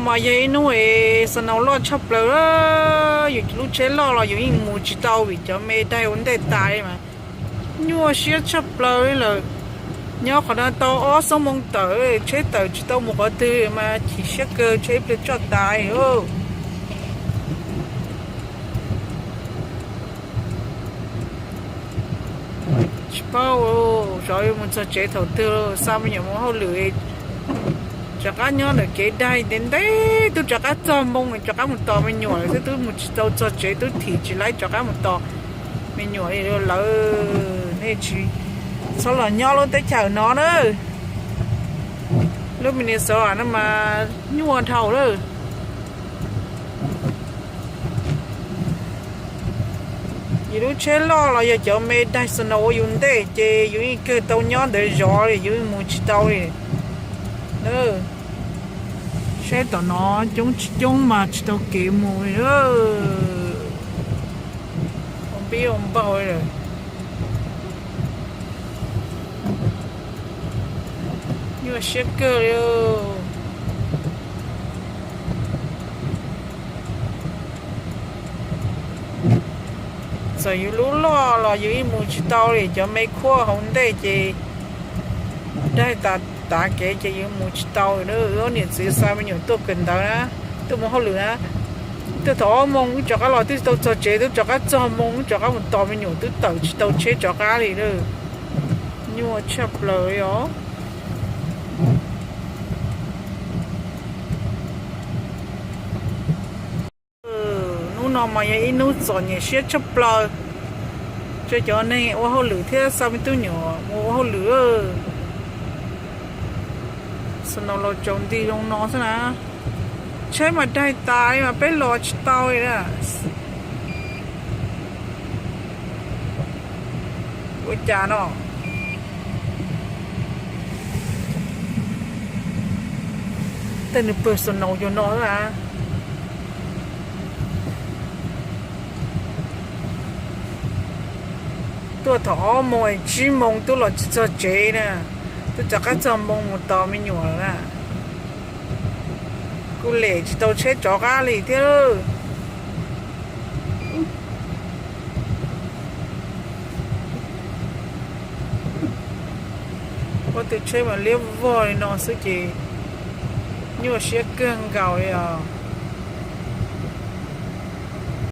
Mas yog ib hnub es snow loj tshaj plaws, yus lub tsheb loj los yus yeej mus tsis tau vim cov me daig ua ntej tas li mas nyuaj siab tshaj plaws li lawm. Nyob qhov no tau ob xuab moos tawm, tsheb tawm tsis tau mus qhov twg mas chim siab kawg, tsheb ib pliag tsoj tas. Tsis paub xyov yuav mus txog tsev thaum twg, xa me nyuam mus hauj lwm, rov qab nyob ntawm kev daig ntev ntev twb rov qab txog moo rov qab mus tos me nyuam lawm xwb, twb mus tsis tau txog tsev, twb thim tsis laib rov qab mus tos me nyuam li lawm. Nej tsis txhob los nyob lub teb chaws no na. Lub Minnesota no mas nyuaj dhau lawm. Yus lub tsheb loj los yog cov me daig snow ua yus ntej ces yus yeej kawg tau nyob ntawd zov li, yus yeej mus tsis tau li. Saib tom no coob tsis coob mas tsis tau kev mus li. Ua npib ua npaug li lawm. Nyuaj siab kawg li. Txawm yus lub loj los yus yeej mus tsis tau li, cov me khuaj hauv ntej ces daig tas tav kev ces yus mus tsis tau. Wb ob niam txiv xa me nyuam tuaj kawm ntawv na, tuaj mus hauj lwm na, tuaj thaum ob moos wb rov qab los twb tsis tau txog tsev, twb rov qab txog moo wb rov qab mus tos me nyuam, twb tawm tsis tau tsheb rov qab li lawm. Nyuaj tshaj plaws li os. Hnub no mas yog ib hnub txom nyem siab tshaj plaws rau cov neeg ua hauj lwm thiab xa me tub nyuam mus ua hauj lwm. Snow los tsaus nti zoo no xwb na. Tsheb mas daig tas li mas peb los tsis tau li na. Ua cas no? Tej nws pawg snow cov no xwb na. Tuaj thaum ob moos es tsib moos twb los tsis txog tsev na, twb rov qab txog moo mus tos me nyuam lawm na. Kuj lem tsis tau tsheb rov qab li thiab. Ua tus tsheb mas liab vog li no xwb ces nyuaj siab kawg nkaus li os.